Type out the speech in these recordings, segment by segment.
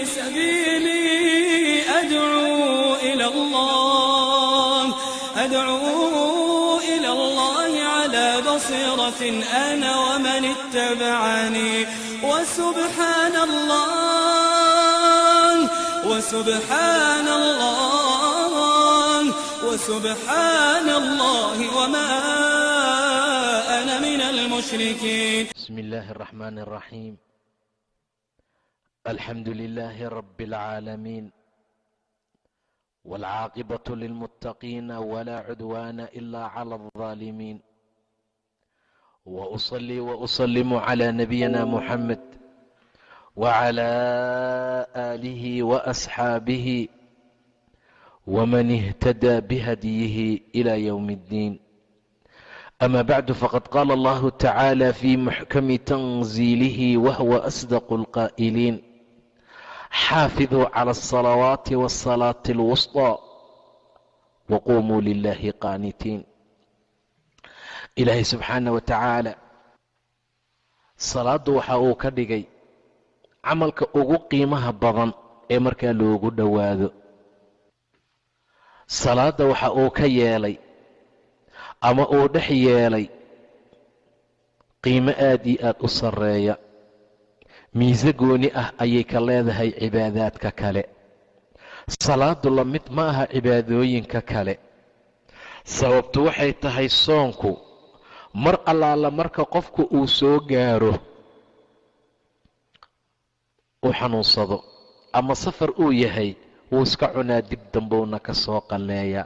سبيلي أدعو إلى الله، أدعو إلى الله على بصيرة أنا ومن اتبعني، وسبحان الله وسبحان الله وسبحان الله وما أنا من المشركين. بسم الله الرحمن الرحيم. الحمد لله رب العالمين، والعاقبة للمتقين، ولا عدوان إلا على الظالمين، وأصلي وأسلم على نبينا محمد وعلى آله وأصحابه ومن اهتدى بهديه إلى يوم الدين. أما بعد، فقد قال الله تعالى في محكم تنزيله وهو أصدق القائلين: xaafiduu cala alsalawaati waasalaati alwusطى waquumuu lilahi qaanitiin. Ilaahay subxaana wa tacaala salaaddu waxa uu ka dhigay camalka ugu qiimaha badan ee markaa loogu dhowaado. Salaadda waxa uu ka yeelay ama uu dhex yeelay qiimo aad iyo aad u sarreeya, miise gooni ah ayay ka leedahay cibaadaadka kale. Salaadu la mid ma aha cibaadooyinka kale. Sababtu waxay tahay, soonku mar allaala marka qofku uu soo gaaro, uu xanuunsado ama safar uu yahay, wuu iska cunaa, dib dambowna ka soo qalleeya.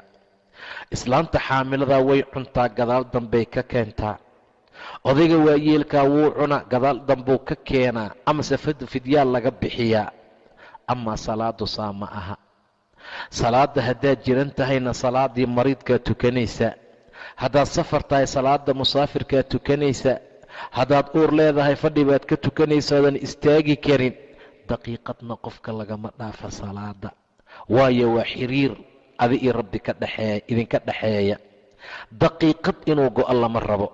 Islaanta xaamilada way cuntaa, gadaal dambay ka keentaa. Odayga waayeelkaa wuu cunaa, gadaal dambuu ka keenaa, amase fidyaal laga bixiyaa. Amaa salaadu saa ma aha. Salaadda haddaad jiran tahayna, salaadii mariidkaa tukanaysa. Haddaad safar tahay, salaada musaafirkaa tukanaysa. Haddaad uur leedahay, fadhi baad ka tukanaysa oodan istaagi karin. Daqiiqadna qofka lagama dhaafa salaada, waayo waa xiriir adi iyo Rabbi ka dhexeeya, idinka dhexeeya. Daqiiqad inuu go'o lama rabo,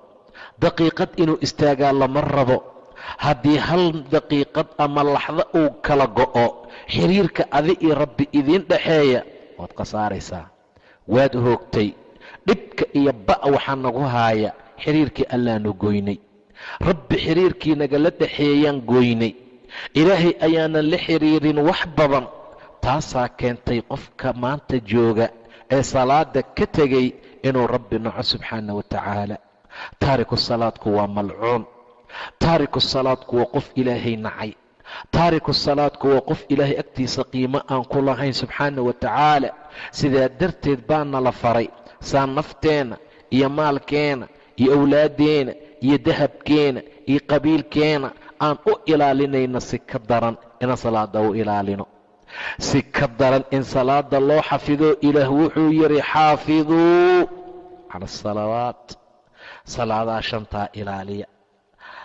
daqiiqad inuu istaagaa lama rabo. Haddii hal daqiiqad ama laxdo uu kala go'o xiriirka adi iyo Rabbi idiin dhexeeya, waad khasaaraysaa, waad hoogtay. Dhibka iyo ba' waxaa nagu haaya xiriirkii Allaanu goynay. Rabbi xiriirkii nagala dhexeeyaan goynay. Ilaahay ayaanan la xiriirin wax badan. Taasaa keentay qofka maanta jooga ee salaada ka tegey inuu Rabbi naco subxaana wa tacaala. Taariku salaadku waa malcuun. Taariku salaadku waa qof Ilaahay nacay. Taariku salaadku waa qof Ilaahay agtiisa qiimo aan ku lahayn subxaana wa tacaala. Sidaa darteed baana la faray saa nafteena iyo maalkeena iyo awlaaddeena iyo dahabkeena iyo qabiilkeena aan u ilaalinayno, si ka daran inaan salaada u ilaalino, si ka daran in salaada loo xafido. Ilaah wuxuu yidhi: xaafiduu cala asalawaat, salaadaha shantaa ilaaliya,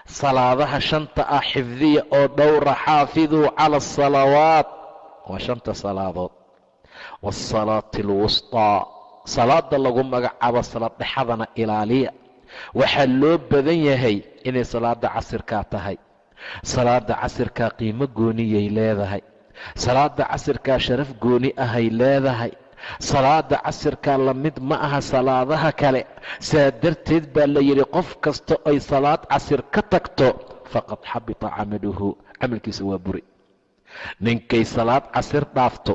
salaadaha shanta ah xifdiya oo dhowra. Xaafiduu cala asalawaat waa shanta salaadood, waasalaati alwusطaa, salaada lagu magacaabo salaad dhexadana ilaaliya. Waxaa loo badan yahay inay salaada casirkaa tahay. Salaada casirkaa qiimo gooniyay leedahay. Salaada casirkaa sharaf gooni ahay leedahay. Salaada casirkaa la mid ma aha salaadaha kale. Saa darteed baa la yidhi, qof kasta ay salaad casir ka tagto, faqad xabita camaluhu, camalkiisa waa buri. Ninkay salaad casir dhaafto,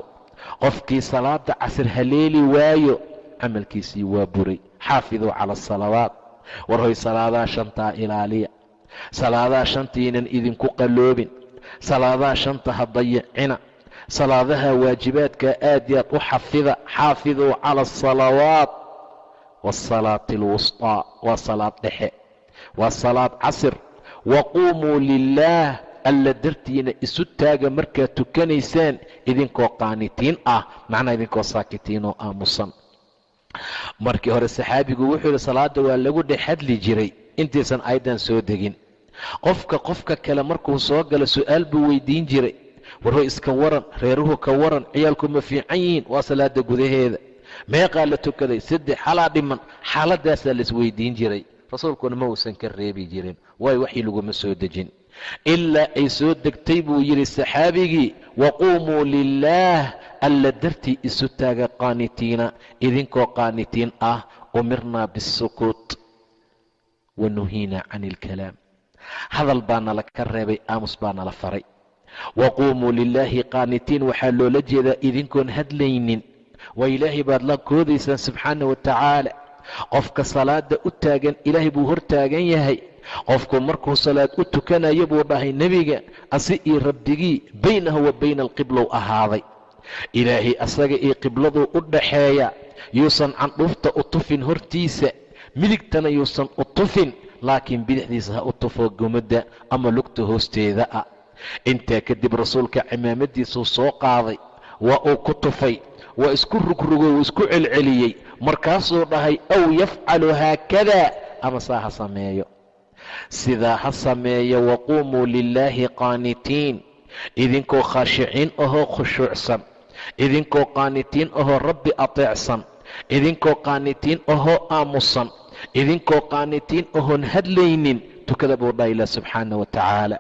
qofkii salaada casir haleeli waayo, camalkiisii waa buray. Xaafiduu cala asalawaat. War hoy, salaadaha shantaa ilaaliya. Salaadaha shantiinan idinku qalloobin. Salaadaha shanta ha dayicina. Salaadaha waajibaadka aad iyo aad u xafida. Xaafiduu cala asalawaat waasalaati alwusطaa, waa salaad dhexe, waa salaad casir. Waquumuu lilaah, Alla dartiina isu taaga markaad tukanaysaan, idinkoo qaanitiin ah, macnaa idinkoo saakitiin oo aamusan. Markii hore saxaabigu wuxuu yidhi, salaada waa lagu dhex hadli jiray intaysan aydan soo degin. Qofka qofka kale markuu soo galo su-aal buu weydiin jiray: warhoy, iska waran? Reeruhu ka waran? Ciyaalku ma fiican yihiin? Waa salaada gudaheeda. Meeqaa la tukaday? Saddex halaa dhiman. Xaaladaasaa la isweydiin jiray. Rasuulkuna ma uusan ka reebi jirin, waayo waxii laguma soo dejin. Ilaa ay soo degtay buu yidhi saxaabigii: Waquumuu lilaah, alla dartii isu taaga, qaanitiina, idinkoo qaanitiin ah. Umirnaa biاsukuut wa nuhiinaa can ilkalaam. Hadal baa nala ka reebay, aamus baa nala faray. Waquumuu lilaahi qaanitiin waxaa loola jeedaa idinkoon hadlaynin. Waa Ilaahay baad la koodaysaan subxaana wa tacaala. Qofka salaada u taagan Ilaahay buu hor taagan yahay. Qofku markuu salaad u tukanayo, buu dhahay nebiga, asi iyo rabbigii baynahu wa bayna alqiblow ahaaday. Ilaahay asaga iyo qibladuu u dhaxeeya. Yuusan candhuufta u tufin hortiisa, midigtana yuusan u tufin, laakiin bidixdiisa ha u tufo gomadda ama lugta hoosteeda ah. Intaa kadib rasuulka cimaamadiisuu soo qaaday, waa uu ku tufay, waa isku rugrugo, wuu isku celceliyey. Markaasuu dhahay: "Aw yafcalu haakada," ama saa ha sameeyo, sidaa ha sameeyo. Waquumuu lilaahi qaanitiin, idinkoo khaashiciin ahoo khushuucsan, idinkoo qaanitiin ahoo Rabbi ateecsan, idinkoo qaanitiin ahoo aamusan, idinkoo qaanitiin ahoon hadlaynin tukada, buu dhaha Ilah subxaana wa tacaala.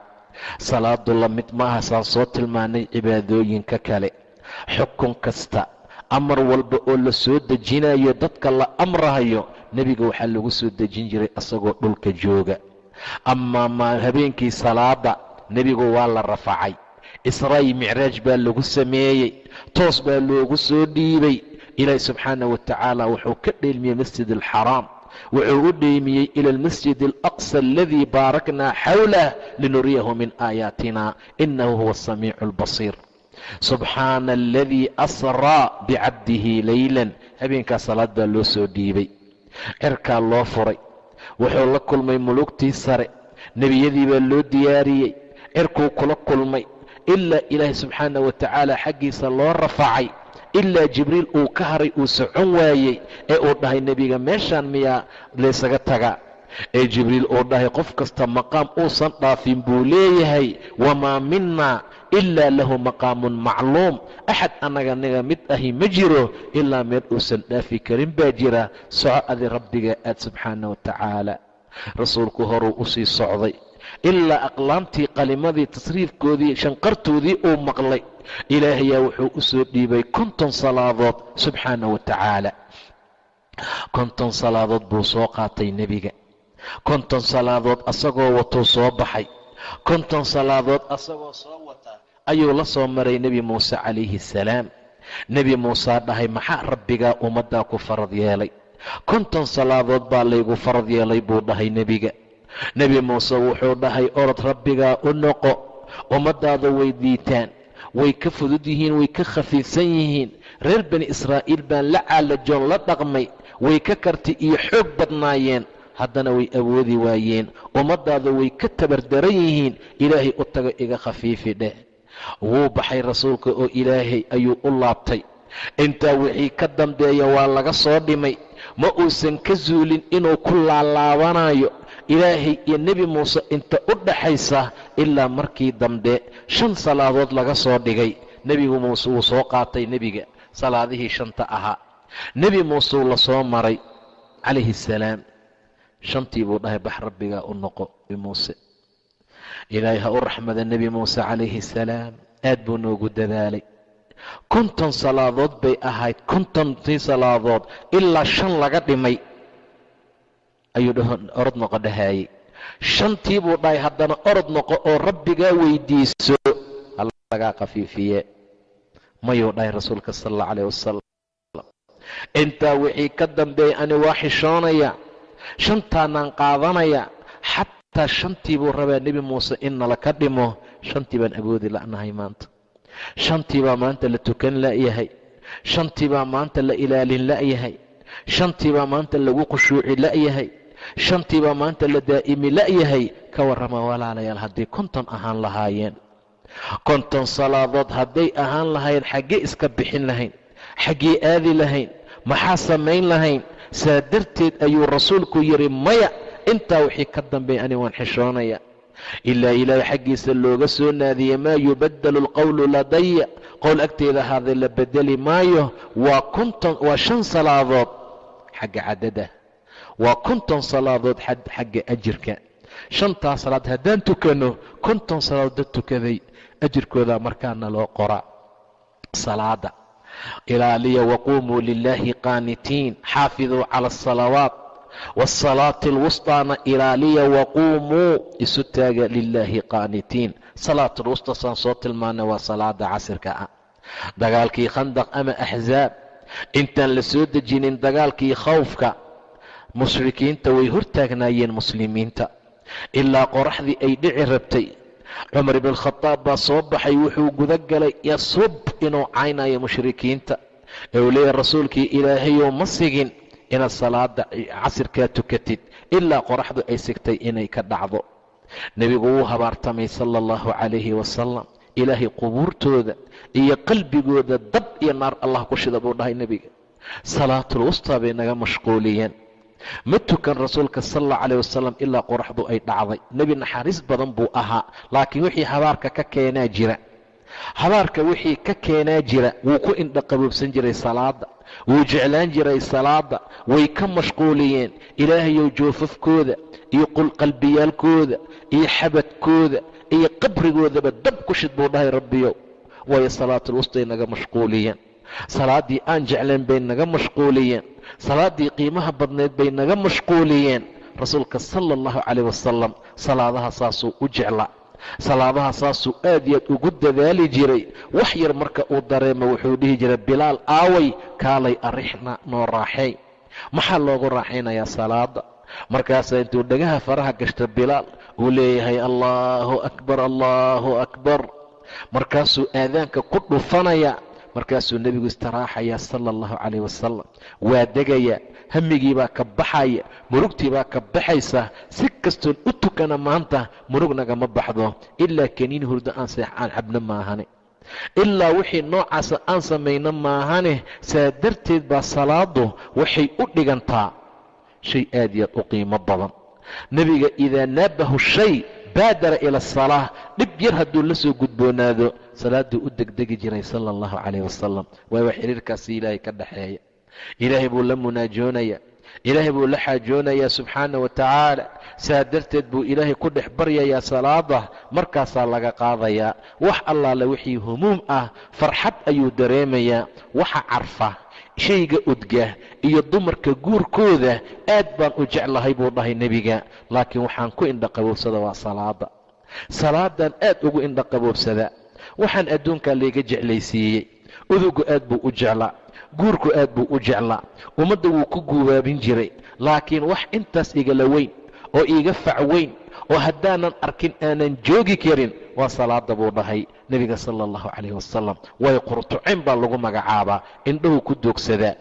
Salaadu la mid maaha, saan soo tilmaanay, cibaadooyinka kale. Xukun kasta, amar walba oo la soo dejinayo, dadka la amrahayo, nebiga waxaa lagu soo dejin jiray asagoo dhulka jooga. Amaa ma habeenkii salaada nebigu waa la rafacay, Israa'i Micraaj baa lagu sameeyey, toos baa loogu soo dhiibay. Ilaahi subxaana wa tacaala wuxuu ka dheelmiyey Masjid Alxaraam, wuxuu u dheemiyey ila almasjid alaqsa aladii baaraknaa xawlah linuriyahu min aayaatina, inahu huwa asamiicu albasiir. Subxaana aladii asraa bicabdihi leylan. Habeenkaa salaad baa loo soo dhiibay, cirkaa loo furay, wuxuu la kulmay mulugtii sare, nebiyadii baa loo diyaariyey, cirkuu kula kulmay, ilaa Ilaahay subxaana wa tacaala xaggiisa loo rafacay, ilaa Jibriil uu ka haray, uu socon waayey, ee uu dhahay nebiga: "Meeshaan miyaa laysaga tagaa?" Ee Jibriil uu dhahay: "Qof kasta maqaam uusan dhaafin buu leeyahay. Wamaa minna ilaa lahu maqaamun macluum." Axad annaga naga mid ahi ma jiro ilaa meel uusan dhaafi karin baa jira. Soco adi, Rabbiga aad subxaana wa tacaala. Rasuulku horuu u sii socday ilaa aqlaamtii, qalimadii, tasriifkoodii, shanqartoodii uu maqlay. Ilaahayaa wuxuu u soo dhiibay 50 salaadood subxaana wa tacaala. 50 salaadood buu soo qaatay nebiga. 50 salaadood asagoo watuu soo baxay. 50 salaadood asagoo soo wata ayuu la soo maray Nebi Muuse calayhi assalaam. Nebi Muuse dhahay: "Maxaa Rabbigaa ummaddaa ku farad yeelay?" 50 salaadood baa laygu farad yeelay, buu dhahay nebiga. Nebi Muuse wuxuu dhahay: "Orod, Rabbigaa u noqo. Ummaddaada way diitaan, way ka fudud yihiin, way ka khafiifsan yihiin. Reer Bani Israa'iil baan la caalajoon la dhaqmay, way ka karti iyo xoog badnaayeen, haddana way awoodi waayeen. Ummaddaada way ka tabardaran yihiin. Ilaahay u tago, iga khafiifi dheh." Wuu baxay rasuulka oo Ilaahay ayuu u laabtay. Intaa wixii ka dambeeya waa laga soo dhimay. Ma uusan ka zuulin inuu ku laalaabanayo Ilaahay iyo Nebi Muuse inta u dhaxaysa, ilaa markii dambe shan salaadood laga soo dhigay. Nebigu Muuse wuu soo qaatay nebiga salaadihii shanta ahaa. Nebi Muuse uu la soo maray calayhi assalaam. Shantii buu dhahay: "Bax, Rabbigaa u noqo." Muuse, Ilaahay ha u raxmada Nebi Muuse calayhi assalaam, aad buu noogu dadaalay. 50 salaadood bay ahayd. 50-tii salaadood ilaa shan laga dhimay ayuu "Orod noqo" dhahaayey. Shantii buu dhahay haddana: "Orod noqo oo Rabbigaa weydiiso, halagaa khafiifiye." Mayuu dhahay rasuulka sala allahu calayh wasalam. Intaa wixii ka dambeeyay ani waa xishoonaya, shantaanaan qaadanaya. Xataa shantii buu rabaa Nebi Muuse in nala ka dhimo. Shantii baan awoodi la'nahay maanta. Shantii baa maanta la tukan la'yahay. Shantii baa maanta la ilaalin la'yahay. Shantii baa maanta lagu khushuuci la'yahay. Shantii baa maanta la daa'imi la'yahay. Ka warrama, walaalayaal, hadday 50 ahaan lahaayeen, 50 salaadood hadday ahaan lahayn, xaggee iska bixin lahayn? Xaggee aadi lahayn? Maxaa samayn lahayn? Saa darteed ayuu rasuulku yidhi: "Maya, intaa wixii ka dambeeya ani waan xishoonaya," ilaa Ilaahay xaggiisa looga soo naadiyey: "Maa yubaddalu alqowlu ladaya." Qowl agteeda ahaadee la bedeli maayo. Waa 50, waa shan salaadood xagga cadada, waa 50 salaadood xagga ajirka. Shantaa salaad haddaan tukanno, 50 salaadood dad tukaday Ajirkoodaa markaana loo qoraa. Salaada ilaaliya, waquumuu lilaahi qaanitiin, xaafiduu cala asalawaat waasalaati alwustaana ilaaliya, waquumuu isu taaga lilaahi qaanitiin. Salaatulwusta saan soo tilmaanay waa salaada casirka ah. Dagaalkii Khandaq ama Axsaab, intaan la soo dejinin dagaalkii khawfka, mushrikiinta way hortaagnaayeen muslimiinta ilaa qoraxdii ay dhici rabtay. Cumar ibn Khadaab baa soo baxay, wuxuu guda galay yasub, inuu caynayo mushrikiinta, ee uu leeyahy, "Rasuulkii Ilaahayow, ma sigin inaad salaada casirkaa tukatid ilaa qoraxdu ay sigtay inay ka dhacdo." Nebigu wuu habaartamay, sala allahu calayhi wasalam. "Ilaahay qubuurtooda iyo qalbigooda dab iyo naar Allah ku shida," buu dhahay nebiga. Salaatul wustaa bay naga mashquuliyeen. Ma tukan rasuulka sal allahu calayh wasalam ilaa qoraxdu ay dhacday. Nebi naxariis badan buu ahaa, laakiin wixii habaarka ka keenaa jira, habaarka wixii ka keenaa jira. Wuu ku indhaqaboobsan jiray salaada, wuu jeclaan jiray salaada, way ka mashquuliyeen. "Ilaahayow, joofafkooda iyo qalbiyaalkooda iyo xabadkooda iyo qabrigoodaba dab ku shid," buu dhahay Rabbiyow. Waayo, salaatul wustay naga mashquuliyeen, salaaddii aan jeclayn bay naga mashquuliyeen, salaaddii qiimaha badneed bay naga mashquuliyeen. Rasuulka sala allahu calayh wasalam salaadaha saasuu u jeclaa, salaadaha saasuu aad iyo aad ugu dadaali jiray. Wax yar marka uu dareemo, wuxuu dhihi jiray, "Bilaal aaway? Kaalay, arixna, noo raaxeey." Maxaa loogu raaxaynayaa salaada? Markaasaa intuu dhagaha faraha gashto Bilaal uu leeyahay, "Allahu akbar, Allahu akbar." Markaasuu aadaanka ku dhufanaya, markaasuu nebigu istiraaxaya, sala allahu calayh wasalam. Waa degaya, hamigii baa ka baxaya, murugtii baa ka baxaysa. Si kastoon u tukana maanta murug nagama baxdo, ilaa kaniin hurdo aan seex aan cabno maahane, ilaa wixii noocaasa aan samayno maahane. Saa darteed baa salaadu waxay u dhigantaa shay aad iyo aad u qiimo badan. Nebiga idaa naabahu shay baadara ila asalaa. Dhib yar hadduu la soo gudboonaado, salaaduu u degdegi jiray, sala allahu calayh wasalam. Waayo, xiriirkaasi Ilaahay ka dhaxeeya. Ilaahay buu la munaajoonaya, Ilaahay buu la xaajoonayaa, subxaana wa tacaala. Saa darteed buu Ilaahay ku dhex baryayaa salaada. Markaasaa laga qaadayaa wax allaale wixii humuum ah, farxad ayuu dareemayaa. Waxa carfa shayga udga iyo dumarka guurkooda aad baan u jeclahay, buu dhahay nebiga, laakiin waxaan ku indhaqaboobsada waa salaada. Salaadan aad ugu indhaqaboobsada. Waxaan adduunkaa layga jeclaysiiyey, udugu aad buu u jeclaa, guurku aad buu u jeclaa, ummadda wuu ku guubaabin jiray, laakiin wax intaas igala weyn oo iiga fac weyn oo haddaanan arkin aanan joogi karin waa salaada, buu dhahay nebiga, sala allahu calayhi wasalam. Way qurtuceen baa lagu magacaabaa, indhahu ku doogsadaa.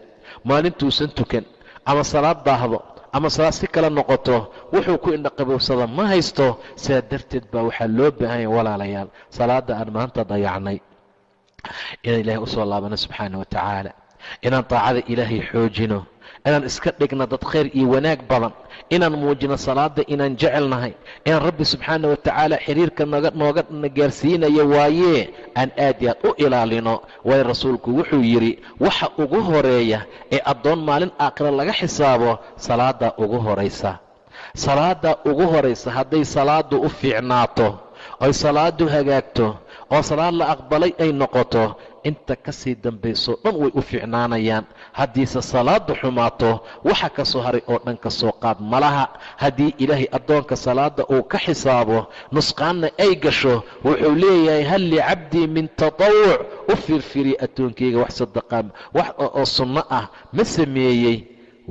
Maalintuusan tukan ama salaad daahdo ama salaad si kale noqoto, wuxuu ku indhaqaboobsada ma haysto. Saa darteed baa waxaa loo baahanya, walaalayaal, salaada aan maanta dayacnay inaan Ilaahay usoo laabano, subxaana wa tacaala, inaan taacada Ilaahay xoojino, inaan iska dhigno dad khayr iyo wanaag badan, inaan muujino salaada inaan jecelnahay, inaan Rabbi subxaana wa tacaala xiriirka noga nooga na gaarsiinayo waayee aan aad iyo aad u ilaalino. Waayo, rasuulku wuxuu yidhi, waxa ugu horeeya ee addoon maalin aakhira laga xisaabo salaadaa ugu horaysa, salaadaa ugu horaysa. Hadday salaadu u fiicnaato, oy salaadu hagaagto, oo salaad la aqbalay ay noqoto, inta ka sii dambayso dhan way u fiicnaanayaan. Haddiise salaadu xumaato, waxa ka soo haray oo dhan ka soo qaad malaha. Haddii Ilaahay addoonka salaada uu ka xisaabo, nusqaanna ay gasho, wuxuu leeyahay, "Hal licabdii min tatawuc?" U fiirfiiriya addoonkayga, wax sadaqaa, wax oo sunno ah ma sameeyey?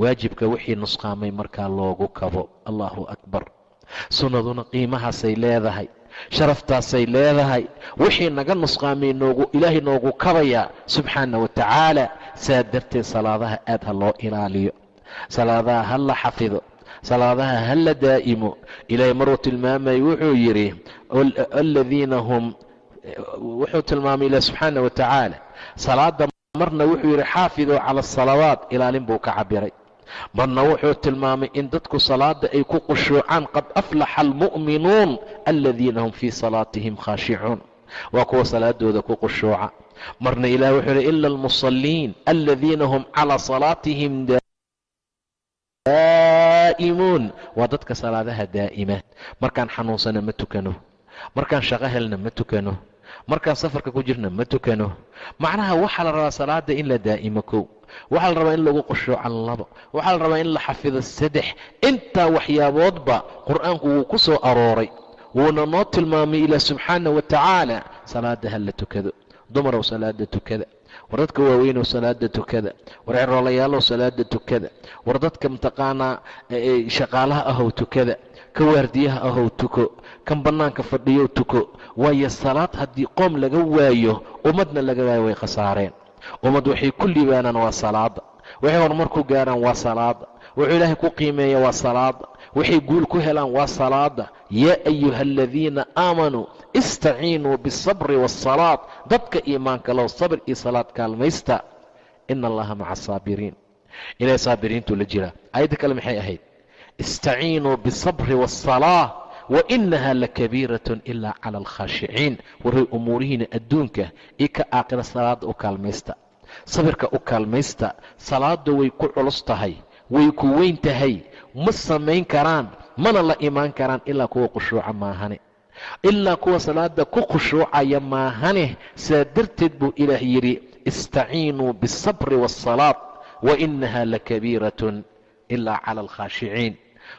Waajibka wixii nusqaamay markaa loogu kabo. Allahu akbar! Sunnaduna qiimahaasay leedahay, sharaftaasay leedahay. Wixii naga nusqaamay noogu Ilaahay noogu kabayaa, subxaana wa tacaala. Saa darteed salaadaha aad ha loo ilaaliyo, salaadaha ha la xafido, salaadaha ha la daa'imo. Ilaahay maruu tilmaamay wuxuu yidhi, aladiina hum, wuxuu tilmaamay Ilaah subxaana wa tacaala salaada. Marna wuxuu yidhi, "Xaafiduu cala asalawaat," ilaalin buu ka cabiray. Marna wuxuu tilmaamay in dadku salaada ay ku qushuucaan, "Qad aflaxa almu'minuun aladiina hum fii salaatihim khaashicuun," waa kuwa salaadooda ku qushuuca. Marna Ilah wuxuu yihi, "Ila almusalliin aladiina hum calaa salaatihim daa'imuun," waa dadka salaadaha daa'ima. Markaan xanuunsana ma tukano, markaan shaqo helna ma tukano. Markaan safarka ku jirna ma tukano. Macnaha waxaa la rabaa salaada in la daa'imo kow, waxaa la rabaa in lagu qushuuca labo, waxaa la rabaa in la xafido saddex. Intaa waxyaaboodba qur'aanku wuu ku soo arooray, wuuna noo tilmaamay ilaah subxaana wa tacaala. Salaada ha la tukado, dumarow salaada tukada, war dadka waaweynow salaada tukada, war ciroolayaalow salaada tukada, war dadka mataqaanaa shaqaalaha ahow tukada, ka waardiyaha ahow tuko, kan bannaanka fadhiyow tuko. Waayo salaad haddii qoom laga waayo, ummadna laga waayo, way khasaareen. Ummad waxay ku liibaanaan waa salaada, waxay horumar ku gaaraan waa salaada, wuxuu ilaahay ku qiimeeya waa salaada, waxay guul ku helaan waa salaada. Yaa ayuha aladiina aamanuu istaciinuu bialsabri waasalaad. Dadka iimaanka low, sabr iyo salaad kaalmaysta. Ina allaha maca asaabiriin, ilahay saabiriintuu la jiraa. Aayadda kale maxay ahayd? Istaciinuu bisabri waالsalaa wainaha lakabiiratun ilaa cala alkhaashiciin. Warray umuurihiina adduunka iyo ka aakhira salaada u kaalmaysta, sabirka u kaalmaysta. Salaada way ku culus tahay, way ku weyn tahay, ma samayn karaan mana la imaan karaan ilaa kuwa khushuuca maahane, ilaa kuwa salaada ku khushuucaya maahane. Saa darteed buu ilaah yidhi istaciinuu biالsabri waالsalaad wainaha lakabiiratun ilaa cala alkhaashiciin.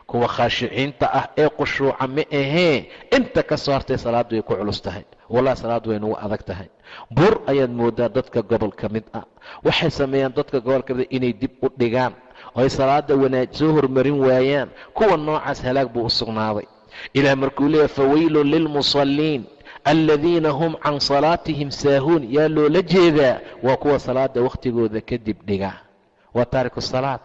Kuwa khaashiciinta ah ee khushuuca ma ahee, inta ka soo hartay salaaddu way ku culus tahay. Wallahi salaaddu way nagu adag tahay. Bur ayaad moodaa dadka gobol ka mid ah. Waxay sameeyaan dadka gobol ka mid ah inay dib u dhigaan oo ay salaada wanaaj soo hormarin waayaan. Kuwa noocaas halaag buu u sugnaaday. Ilaah markuu leeyahy fawaylun lilmusalliin aladiina hum can salaatihim saahuun, yaa loola jeedaa? Waa kuwa salaada wakhtigooda kadib dhiga, waa taariku salaad.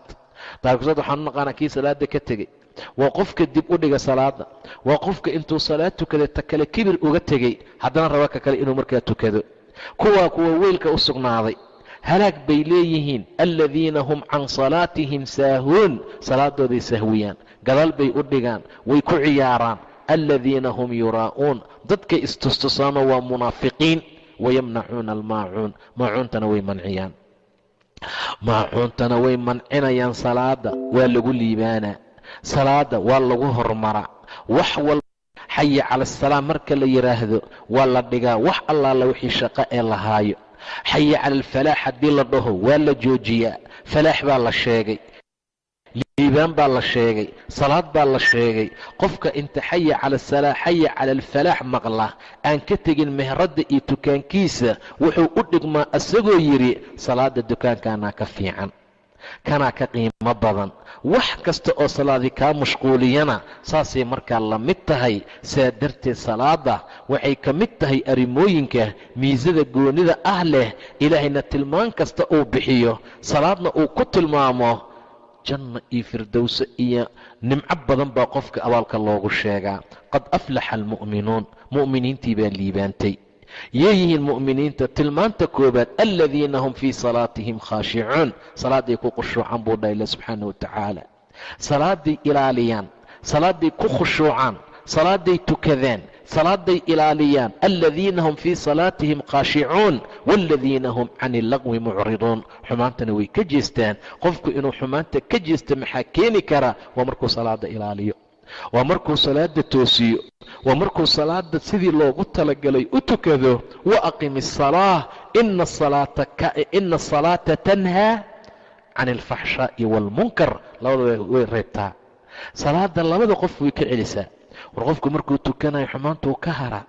Taariku salaad waxaan u naqaanaa kii salaada ka tegey, waa qofka dib u dhiga salaada, waa qofka intuu salaad tukaday ta kale kibir uga tegey, haddana raba ka kale inuu markaa tukado. Kuwaa kuwa weylka u sugnaaday, halaag bay leeyihiin. Aladiina hum can salaatihim saahuun, salaadooday sahwiyaan, gadaal bay u dhigaan, way ku ciyaaraan. Aladiina hum yuraa'uun, dadkay istustusaano waa munaafiqiin. Wayamnacuuna almaacuun, maacuuntana way manciyaan, maacuuntana way mancinayaan. Salaada waa lagu liibaanaa, salaada waa lagu horumaraa. Wax walba xayi cala asalaam marka la yidhaahdo waa la dhigaa wax allaala wixii shaqo ee lahaayo. Xayi cala alfalaax haddii la dhaho waa la joojiyaa. Falaax baa la sheegay, liibaan baa la sheegay, salaad baa la sheegay. Qofka inta xayi cala asalaa, xayi cala alfalaax maqla aan ka tegin mehradda iyo dukaankiisa, wuxuu u dhigmaa isagoo yidhi salaada dukaankaanaa ka fiican, kanaa ka qiimo badan. Wax kasta oo salaadi kaa mashquuliyana saasay markaa la mid tahay. Saa darteed salaada waxay ka mid tahay arrimooyinka miisada goonida ah leh. Ilaahayna tilmaan kasta uu bixiyo salaadna uu ku tilmaamo, janna iyo firdowse iyo nimco badan baa qofka abaalka loogu sheegaa. Qad aflaxa almu'minuun, mu'miniintii baa liibaantay. Yeeyihiin mu'miniinta? Tilmaanta koobaad, aladiina hum fii salaatihim khaashicuun, salaaday ku khushuucan buu dhaha ilah subxaana wa tacaala. Salaaday ilaaliyaan, salaaday ku khushuucaan, salaaday tukadaan, salaaday ilaaliyaan. Aladiina hum fii salaatihim khaashicuun waaladiina hum can illaqwi mucriduun, xumaantana way ka jeestaan. Qofku inuu xumaanta ka jeesta maxaa keeni kara? Waa markuu salaada ilaaliyo, waa markuu salaada toosiyo, waa markuu salaada sidii loogu talagalay u tukado. Wa aqimi asalaa ina asalaata tanhaa can alfaxshaa'i waalmunkar. Labada way reebtaa salaada, labada qof way ka celisaa. War qofku markuu tukanayo xumaantuu ka hara.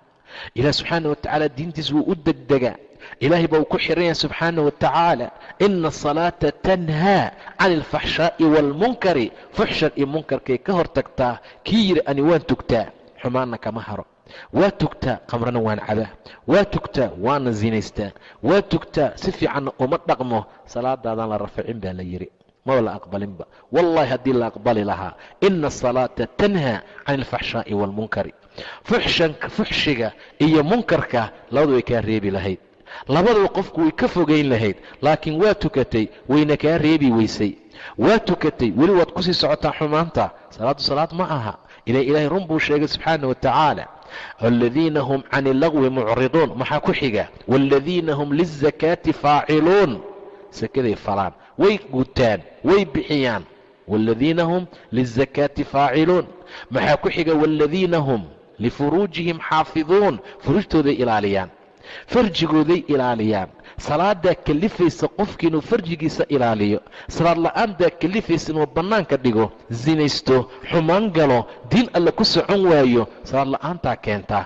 Ilaah subxaana wa tacaala diintiis wuu u degdegaa, ilaahay baa uu ku xiran yahay subxaana wa tacaala. Ina asalaata tanhaa can alfaxshaa'i waalmunkari, fuxshan iyo munkarkay ka hor tagtaa. Kii yidhi ani waan tugtaa xumaanna kama haro, waa tugtaa qamrana waan cabaa, waa tugtaa waana zinaystaa, waa tugtaa si fiicanna uma dhaqmo, salaadaadaan la rafacin baa la yidhi, maba la aqbalinba. Wallahi haddii la aqbali lahaa, ina asalaata tanhaa can alfaxshaa'i waalmunkari, fuxshiga iyo munkarka labadu way kaa reebi lahayd, labadaba qofku way ka fogayn lahayd. Laakiin waa tukatay wayna kaa reebi weysay, waa tukatay weli waad kusii socotaa xumaanta, salaaddu salaad ma aha. Ila ilaahay run buu sheegay subxaana wa tacaala. Aladiina hum can illagwi mucriduun, maxaa ku xiga? Waaladiina hum lizakaati faaciluun, sakaday falaan, way gutaan, way bixiyaan. Waaladiina hum lizakaati faaciluun, maxaa ku xiga? Waaladiina hum lifuruujihim xaafiduun, furuujtooday ilaaliyaan. Farjigooday ilaaliyaan. Salaadaa kalifaysa qofki inuu farjigiisa ilaaliyo. Salaad la'aantaa kalifaysa inuu bannaanka dhigo, zinaysto, xumaan galo, diin alle ku socon waayo. Salaad la'aantaa keentaa.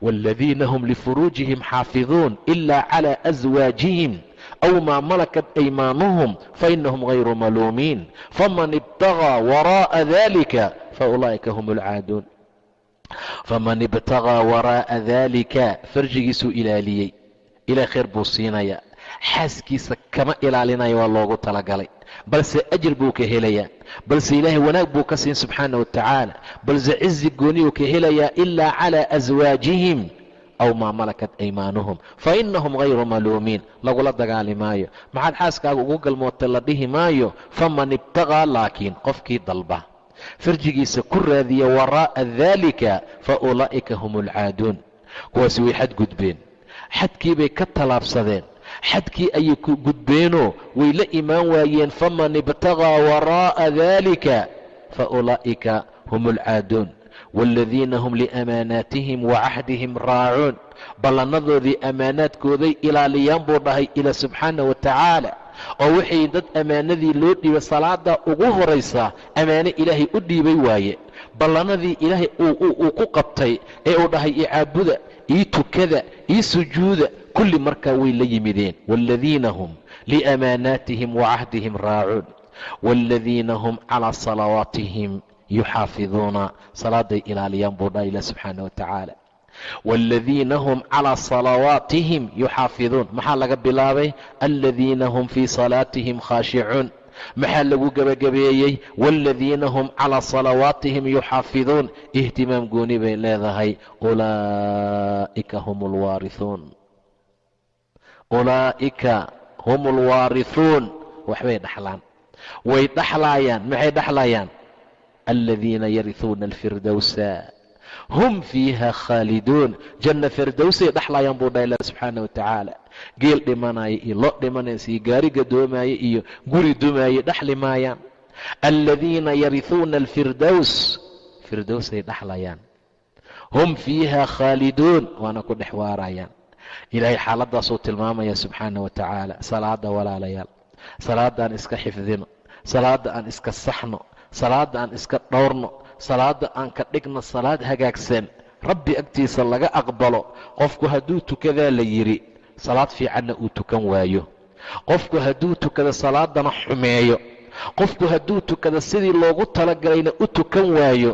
Waaladiina hum lifuruujihim xaafiduun ilaa calaa aswaajihim aw maa malakat aymaanuhum fainahum hayru maluumiin faman ibtagaa waraa'a dalika faulaa'ika hum alcaaduun. Faman ibtagaa waraa'a daalika, farjigiisuu ilaaliyey, ilaah khayr buu siinayaa. Xaaskiisa kama ilaalinaya, waa loogu talagalay, balse ajir buu ka helayaa, balse ilaahay wanaag buu ka siin subxaana wa tacaala, balse cizi gooniyuu ka helayaa. Ilaa calaa aswaajihim aw maa malakat aymaanuhum fainahum hayru maluumiin. Lagula dagaali maayo. Maxaad xaaskaaga ugu galmootay la dhihi maayo. Faman ibtagaa, laakiin qofkii dalba, farjigiisa ku raadiya, waraa'a daalika fa ulaa'ika hum alcaaduun. Kuwaasi way xadgudbeen, xadkii bay ka tallaabsadeen, xadkii ayay ku gudbeenoo way la imaan waayeen. Faman ibtagaa waraa'a daalika fa ulaa'ika hum alcaaduun. Waaladiina hum liamaanaatihim wa cahdihim raacuun. Ballanadoodii, ammaanaadkooday ilaaliyaan buu dhahay ila subxaana wa tacaala, oo waxay dad ammaanadii loo dhiibay. Salaada ugu horaysa ammaano ilaahay u dhiibay waaye. Ballanadii ilaahay uu ku qabtay ee uu dhahay icaabuda, ii tukada, ii sujuuda, kulli markaa way la yimideen. Waaladiina hum liamaanaatihim wa cahdihim raacuun. Waaladiina hum calaa salawaatihim yuxaafiduuna. Salaaday ilaaliyaan buu dhahay ilah subxaana wa tacaala. Waaladiina hum calaa salawaatihim yuxaafiduun. Maxaa laga bilaabay? Aladiina hum fii salaatihim khaashicuun. Maxaa lagu gebagabeeyey? Waaladiina hum calaa salawaatihim yuxaafiduun. Ihtimaam gooni bay leedahay. Ulaa'ika hum alwaarihuun. Ulaa'ika hum alwaarihuun. Waxbay dhaxlaan, way dhaxlaayaan. Maxay dhaxlayaan? Aladiina yarihuuna alfirdowsa hum fiiha khaaliduun. Janna firdowsay dhaxlayaan buu dhahay ilah subxaana wa tacaala. Geel dhimanaya iyo lo dhimanaysa iyo gaari gadoomaya iyo guri dumaaya dhaxli maayaan. Aladiina yarihuuna alfirdows, firdowsay dhaxlayaan, hum fiiha khaaliduun, waana ku dhex waarayaan. Ilaahay xaaladaasuu tilmaamaya subxaana wa tacaala. Salaada, walaalayaal, salaada aan iska xifdino, salaada aan iska saxno, salaada aan iska dhowrno, salaada aan ka dhigno salaad hagaagsan, Rabbi agtiisa laga aqbalo. Qofku hadduu tukadaa la yidhi, salaad fiicanna uu tukan waayo, qofku hadduu tukado salaadana xumeeyo, qofku hadduu tukado sidii loogu talagalayna u tukan waayo,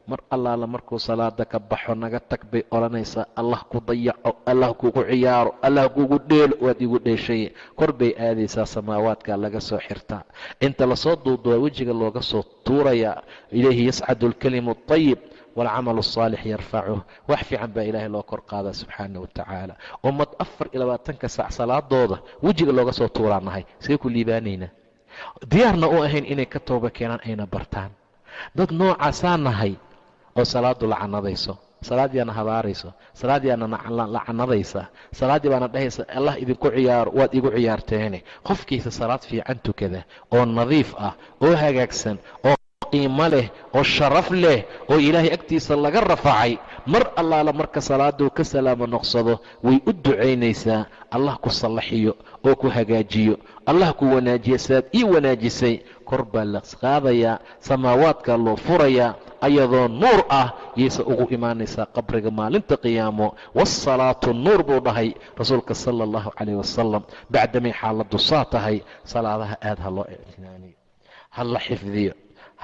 mar allaala markuu salaada ka baxo, "Naga tag," bay odhanaysaa. "Allah ku dayaco, Allah kugu ciyaaro, Allah kugu dheelo, waad igu dheeshaye." Kor bay aadaysaa, samaawaadka laga soo xirtaa, inta lasoo duuduwaa wejiga looga soo tuurayaa. Ilayhi yascadu alkalimu alطayib waalcamalu asaalix yarfacuh. Wax fiican baa Ilaahay loo kor qaadaa subxaana wa tacaala. Ummad 24-ka saac salaadooda wejiga looga soo tuuraa nahay, see ku liibaanaynaa? Diyaarna u ahayn inay ka tooba keenaan, ayna bartaan. Dad noocaasaa nahay oo salaadu lacanadayso. Salaadiyaana habaarayso, salaadiyaana lacanadaysa, salaaddii baana dhahaysa, "Allah idinku ciyaaro, waad igu ciyaarteene." Qofkiisa salaad fiican tukada oo nadiif ah oo hagaagsan oo qiimo leh oo sharaf leh oo Ilaahay agtiisa laga rafacay, mar allaala marka salaaduu ka salaamo noqsado, way u ducaynaysaa: "Allah ku sallaxiyo oo ku hagaajiyo, Allah ku wanaajiyo sidaad ii wanaajisay." Kor baa la qaadayaa, samaawaadka loo furayaa, ayadoo nuur ah yayse ugu imaanaysaa qabriga maalinta qiyaamo. Waasalaatu nuur buu dhahay rasuulka sala allahu calayh wasalam. Bacdamay xaaladdu saa tahay, salaadaha aad ha loo ictinaaniyo, ha la xifdiyo,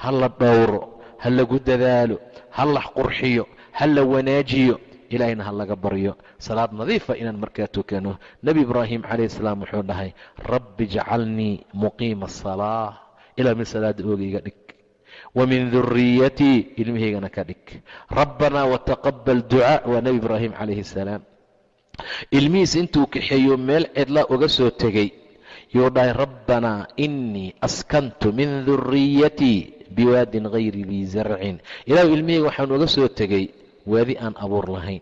ha la dhowro, ha lagu dadaalo, ha la qurxiyo, ha la wanaajiyo, Ilaahayna ha laga baryo salaad nadiifa inaan markaa tukano. Nebi Ibraahim calayh salaam wuxuu dhahay: "Rabbi jcalnii muqiima asalaa." Ilaa mid salaada oogayga dhig. "Wa min duriyatii," ilmahaygana ka dhig. "Rabbanaa wataqabal ducaa." Waa Nebi Ibraahim calayhi salaam. Ilmihiis intuu kaxeeyo meel cidla uga soo tegey yuu dhahay: "Rabbanaa inii askantu min duriyatii biwaadin hayri dii zarcin." Ilahu, ilmihayga waxaan uga soo tegey waadi aan abuur lahayn,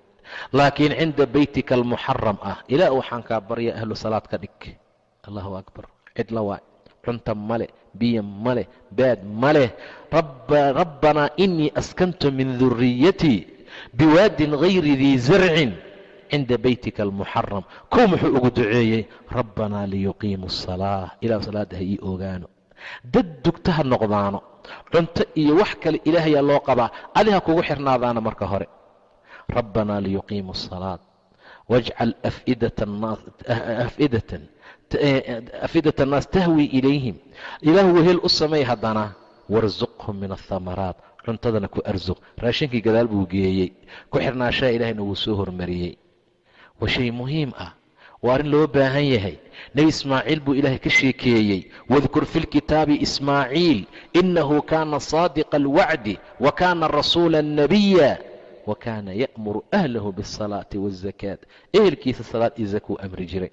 laakiin cinda beytika almuxaram ah. Ilaah, waxaan kaa barya ahlu salaad ka dhig. Allahu akbar. Cidla waay, cunta male, biyo male, baad maleh. "Rabbanaa inii askantu min duriyatii biwaadin hayri dii zarcin." Cinda beytika almuxaram. Kow muxuu ugu duceeyey? Rabbanaa liyuqiimu asalaa, ilah salaada ha ii ogaano, dad dugta ha noqdaano, cunto iyo wax kale ilaahayaa loo qabaa, adi ha kugu xirnaadaana marka hore. Rabbanaa liyuqiimu asalaat wajcal afidat annaas tahwi ilayhim. Ilaah wehel u samey, haddana warsuqhum min athamaraat, cuntadana ku arsuq. Raashinkii gadaal buu geeyey, ku xirnaashaha ilaahayna wuu soo hormariyey. Waa shay muhiim ah, waa arrin loo baahan yahay. Nebi Ismaaciil buu Ilaahay ka sheekeeyey: "Wadkur fi lkitaabi Ismaaciil, inahu kaana saadiqa alwacdi wa kaana rasuula nabiya wa kaana ya'muru ahlahu biاsalaati waazakaat." Ehelkiisa salaad iyo zakuu amri jiray,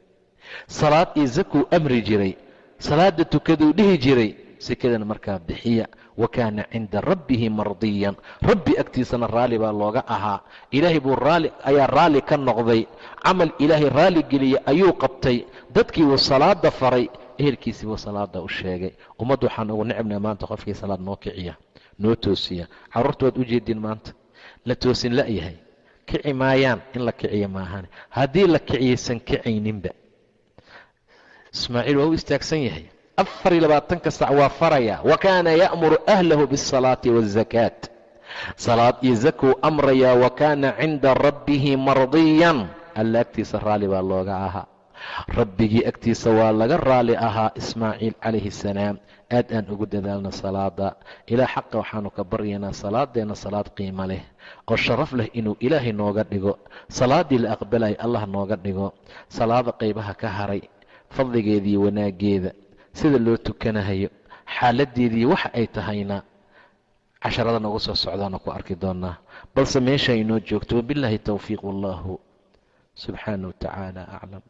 salaad iyo zakuu amri jiray. Salaada tukaduu dhihi jiray, sekadana markaa bixiya. Wa kaana cinda rabbihi mardiyan, Rabbi agtiisana raalli baa looga ahaa. Ilaahay buu raali ayaa raalli ka noqday. Camal Ilaahay raalli geliya ayuu qabtay. Dadkii wuu salaada faray, ehelkiisii buu salaada u sheegay. Ummaddu waxaan ugu necabnaa maanta qofkii salaad noo kiciya, noo toosiya. Carruurta waad u jeedin, maanta la toosin la'yahay, kici maayaan in la kiciyo maahane. Haddii la kiciyaysan kicayninba. Ismaaciil waa u istaagsan yahay 24-ka sac, waa faraya. Wa kaana ya'muru ahlahu biاsalaati waazakaat, salaad iyo zakuu amrayaa. Wa kaana cinda rabbihi mardiyan, Alla agtiisa raalli baa looga ahaa. Rabbigii agtiisa waa laga raali ahaa Ismaaciil calayhi salaam. Aad aan ugu dadaalna salaada. Ilaa xaqa waxaanu ka baryaynaa salaadeenna salaad qiimo leh oo sharaf leh inuu Ilaahay nooga dhigo, salaaddii la aqbalaya Allah nooga dhigo. Salaada qaybaha ka haray, fadligeediiyo wanaaggeeda, sida loo tukanahayo, xaaladeedii waxa ay tahayna, casharada noogu soo socdaana ku arki doonaa. Balse meesha inoo joogto, wabilaahi towfiiq, wallahu subxaana wa tacaala aclam.